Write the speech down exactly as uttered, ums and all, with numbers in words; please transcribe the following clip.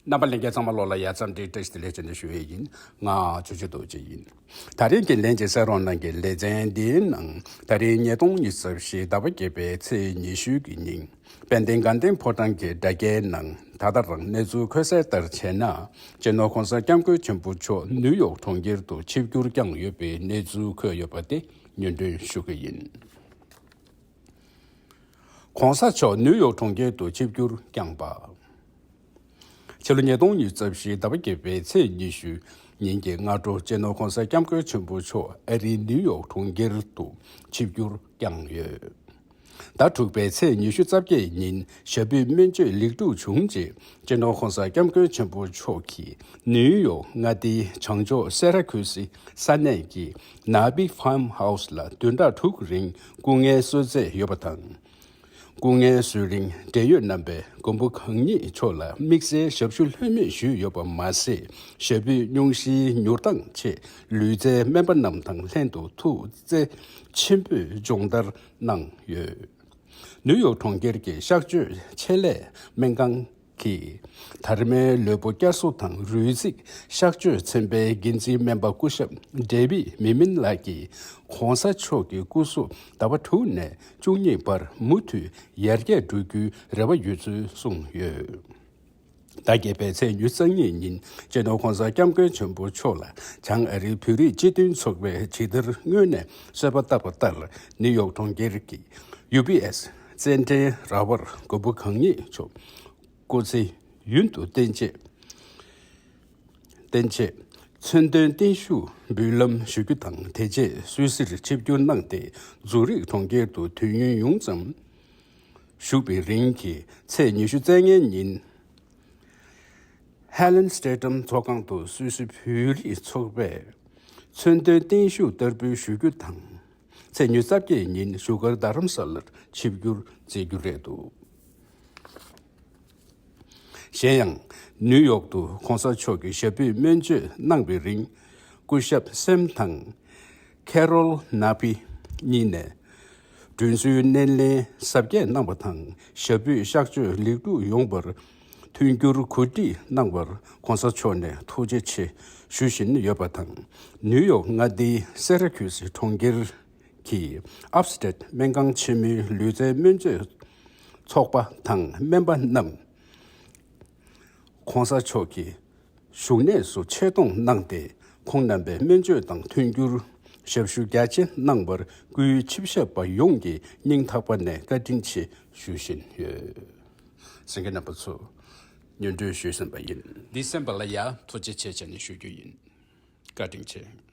རྣམ་པ་ལྷན་རྒྱས་ཚང་མ་ལོགས་ལ་ཡ་མཚམས་འདི་བཀྲ་ཤིས་བདེ་ལེགས་བྱས་ནས་ཞུ་ཡས་ཡིན། ང་ཆོས་རྗེ་རྡོ་རྗེ་ཡིན། ད་རིང་གི་ལན་གཅིག་གསན་རོགས་གནང་གི་ལེ་ཚན་འདིའི་ནང་ད་རིང་ཉིས་སྟོང་ཉི་ཤུ་རྩ་བཞི་ཟླ་བ་བརྒྱད་པའི་ཚེས་ཉི་ཤུ་གི་ཉིན་དཔལ་ལྡན་དགའ་ལྡན་ཕོ་བྲང་གི་དྲ་རྒྱའི་ནང་ད་ལྟ་རང་གནས་ཚུལ་འཁོད་གསལ་ལྟར་བྱས་ན། སྤྱི་ནོར་༸གོང་ས་༸སྐྱབས་མགོན་ཆེན་པོ་མཆོག་ནིའུ་ཡོག་གྲོང་ཁྱེར་དུ་ཆིབས་བསྒྱུར་བསྐྱངས་ཡོད་པའི་གནས་ཚུལ་འཁོད་ཡོད་པ་དེ་སྙན་སྒྲོན་ཞུ་གི་ཡིན། ༸གོང་ས་མཆོག་ནིའུ་ཡོག་གྲོང་ཁྱེར་དུ་ཆིབས་བསྒྱུར་བསྐྱངས་པ། ཕྱི་ལོ་ཉིས་སྟོང་ཉི་ཤུ་རྩ་བཞི་ཟླ་བ་བརྒྱད་པའི་ཚེས་ཉི་ཤུ་ཉིན་གྱི་སྔ་དྲོ་སྤྱི་ནོར་༸གོང་ས་༸སྐྱབས་མགོན་ཆེན་པོ་མཆོག་ཨ་རིའི་ནིའུ་ཡོག་གྲོང་ཁྱེར་དུ་ཆིབས་བསྒྱུར་བསྐྱངས་ཡོད། ཟླ་དྲུག་པའི་ཚེས་ཉི་ཤུ་རྩ་བརྒྱད་ཉིན་ཞབས་པུས་སྨན་བཅོས་ལེགས་གྲུབ་བྱུང་རྗེས་སྤྱི་ནོར་༸གོང་ས་༸སྐྱབས་མགོན་ཆེན་པོ་མཆོག་གིས་ནིའུ་ཡོག་མངའ་སྡེའི་བྱང་ཕྱོགས་སེ་ར་ཁུ་སི་ས་གནས་ཀྱི་ནཱ་བི་ཕཱམ་ཧའུ་སི་ལ་བདུན་ཕྲག་དྲུག་རིང་སྐུ་ངལ་གསོ་མཛད་ཡོད་པ་དང་། སྐུ་ངལ་གསོའི་རིང་འབྲེལ་ཡོད་རྣམ་པས་མགོན་པོ་གང་ཉིད་མཆོག་ལ་དམིགས་བསལ་ཞབས་ཞུ་ལྷོད་མེད་ཞུས་ཡོད་པ་མ་ཟད། ཞབས་པུས་སྙུང་གཞིའི་མྱུར་ལྡང་ཆེད་ལུས་རྩལ་སྨན་པ་རྣམས་དང་ལྷན་དུ་ཐུགས་རྗེ་ཆེན་པོས་སྦྱོང་བརྡར་གནང་ཡོད། ནིའུ་ཡོག་གྲོང་ཁྱེར་གྱི་གཤགས་བཅོས་ཆེད་ལས་སྨན་ཁང་གིས་དར་མའི་ལུས་པོ་བསྐྱར་གསོ་དང་རོལ་རྩེད་གཤགས་བཅོས་ཚན་པའི་འགན་འཛིན་སྨན་པ་སྐུ་ཞབས་ཌེ་བིད་མི་མིན་ལགས་ཀྱིས་༸གོང་ས་མཆོག་གི་སྐུ་གཟུགས་ཟླ་བ་དྲུག་ནས་བཅུ་གཉིས་བར་མུ་མཐུད་ཡར་རྒྱས་འགྲོ་རྒྱུའི་རེ་བ་ཡོད་ཚུལ་གསུངས་ཡོད། ཟླ་བརྒྱད་པའི་ཚེས་ཉི་ཤུ་རྩ་གཉིས་ཉིན་སྤྱི་ནོར་༸གོང་ས་༸སྐྱབས་མགོན་ཆེན་པོ་མཆོག་ལ་བྱང་ཨ་རིའི་བོད་རིགས་སྤྱི་མཐུན་ཚོགས་པས་ཇི་ལྟར་སྔོན་ནས་གསོལ་བ་བཏབ་པ་ལྟར་ནིའུ་ཡོག་གྲོང་ཁྱེར་གྱི་ཡུ་བི་ཨེས་རྩེད་འགྲན་ར་བར་མགོན་པོ་གང་ཉིད་མཆོག་སྐུ་ཚེ་ཡུན་དུ་བརྟན་ཆེད། བརྟན་ཆེད། མཚོན་དོན་བརྟན་བཞུགས་འབུལ་ལམ་ཞུ་རྒྱུ་དང་། དེ་རྗེས་སུད་སིར་ཆིབས་བསྒྱུར་གནང་སྟེ་ཛུ་རིག་གྲོང་ཁྱེར་དུ་དུས་ཡུན་ཉུང་ཙམ་བཞུགས་པའི་རིང་གི་ཚེས་ཉི་ཤུ་རྩ་ལྔའི་ཉིན། ཧེ་ལན་སྟེ་ཏམ་ཚོགས་ཁང་དུ་སུད་སི་བོད་རིགས་ཚོགས་པས་མཚོན་དོན་བརྟན་བཞུགས་བསྟར་འབུལ་ཞུ་རྒྱུ་དང་། ཚེས་ཉི་ཤུ་རྩ་བརྒྱད་ཉིན་བཞུགས་སྒར་རྡ་རམ་ས་ལར་ཆིབས་བསྒྱུར་མཛད་རྒྱུ་རེད་འདུག་གཞན་ཡང་། ནིའུ་ཡོག་ཏུ་༸གོང་ས་མཆོག་གི་ཞབས་པུས་སྨན་བཅོས་གནང་བའི་རིང་། སྐུ་ཞབས་སེམ་དང་ཁེ་རོལ་ནཱ་པི་གཉིས་ནས་མགྲོན་བསུའི་སྣེ་ལེན་གཟབ་རྒྱས་གནང་བ་དང་། ཞབས་པུས་གཤགས་བཅོས་ལེགས་གྲུབ་ཡོང་བར་མཐུན་འགྱུར་གོ་སྒྲིག་གནང་བར་༸གོང་ས་མཆོག་ནས་ཐུགས་རྗེ་ཆེ་ཞུ་བཞིན་ཡོད་པ་དང་། ནིའུ་ཡོག་མངའ་སྡེའི་སེ་ར་ཁུ་སི་གྲོང་ཁྱེར་གྱི་ཨབ་སི་ཊེཊ་སྨན་ཁང་ཆེན་མོའི་ལུས་རྩལ་སྨན་བཅོས་ཚོགས་པ་དང་སྨན་པ་རྣམས་༸གོང་ས་མཆོག་གི་བཞུགས་གནས་སུ་ཆེད་གཏོང་གནང་སྟེ། ཁོང་རྣམ་པའི་སྨན་བཅོས་དང་མཐུན་འགྱུར་ཞབས་ཞུ་རྒྱ་ཆེ་གནང་བར་སྐུའི་ཆིབས་ཞབས་པ་ཡོངས་ཀྱི་སྙིང་ཐག་པ་ནས་བཀའ་དྲིན་ཆེ་ཞུ་བཞིན་ཡོད། གསན་མཁན་རྣམ་པ་ཚོ། སྙན་སྒྲོན་ཞུས་ཟིན་པ་ཡིན། འདི་གསན་པ་ལ་ཡ་ཐུགས་རྗེ་ཆེ་བྱས་ནས་ཞུ་རྒྱུ་ཡིན། བཀའ་དྲིན་ཆེ།